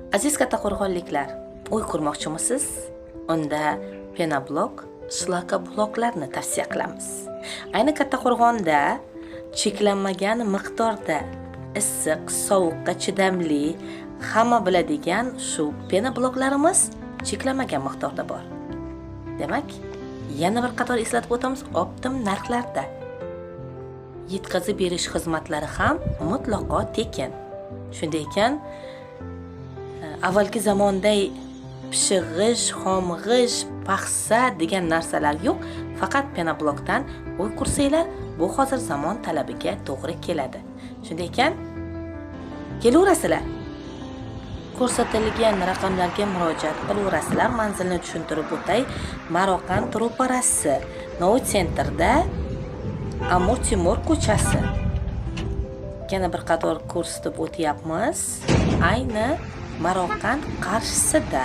Aziz kattaqo'rg'onliklar, uy qurmoqchimisiz? Unda penoblok, shlakabloklarni tavsiya qilamiz. Ayni Kattaqo'rg'onda cheklanmagan miqdorda issiq, sovuqqa chidamli, hamma biladigan shu penobloklarimiz cheklanmagan miqdorda bor. Demak, yana bir qator eslatib o'tamiz, optim narxlarda. Yetkazib berish xizmatlari ham mutlaqo tekin. Shunday ekan, avvalgi zamonday pishig'ish, xomg'ish, paxsa degan narsalar yo'q. Faqat penoblokdan uy qursanglar, bu hozir zamon talabiga to'g'ri keladi. Shunday ekan, kelaverasizlar. Ko'rsatilgan raqamlarga murojaat qilaverasizlar. Manzilni tushuntirib o'tay. Maroqand ro'parasi, Novy Centerda, Amir Temur ko'chasi. Yana bir qator ko'rsatib o'tyapmiz. Ayni Maroqand qarshisida.